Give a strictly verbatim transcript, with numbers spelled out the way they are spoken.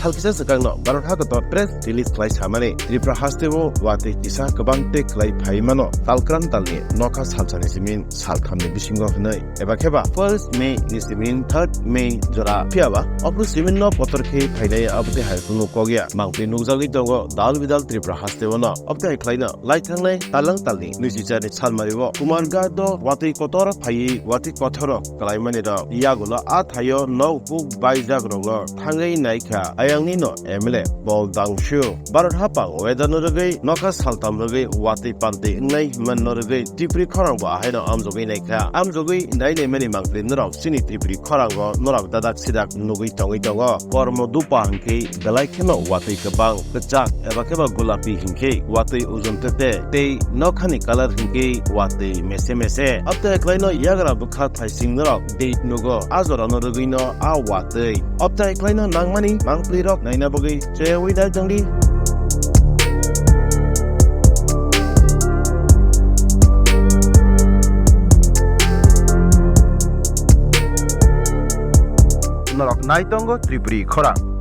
Salkisa swkangno Bharat hakotor press release khlai samani, Tripura hasteo watwi kisa kwbang tei khlai phai mano, talkran talni nokha salsani simin salthamni bisingo hwnwi, eba kheba first May ni simin third May jora phiyaba ophru siminno kotor khe phainai abotwi hai phunu kokya mangtwi nukjagwi tongo dal bidal Tripura hasteo no. Obotwi hai khlaino lai thangnai talang talni nui si charni salmario Kumar Ghat o watwi kotor phaiwi watwi kothoro kwlaimani rok yagulo a thaio nok buk baijak rokno thangwi naikha ayangni no M L A Bol Dangsu. Bharat hapang weather no rwgwi nokha saltam rwgwi watwi pantwi wngnai hwnman no rwgwi Tripuri khorang bo ahaino amjogwi naikha. Amjogwi nai naimani mangpli norok chini Tripuri khorango norok dadak sidak nugwi tongwi tongo. Kormo dupa hwnkhe belai kheno watwi kwbang, kwchak eba kheba gulapi hwnkhe watwi ujun tete tei nokhani colour hwnkhe watwi mese mese. Abotwi hai khlaino yagra bwkha thaising norok date nugo, a jorano rwgwino a watwi. Abotwi hai khlaino nangmani mangpli rok naina bagwi cheyawi nai tongdi. Norok nai tongo Tripuri khorang.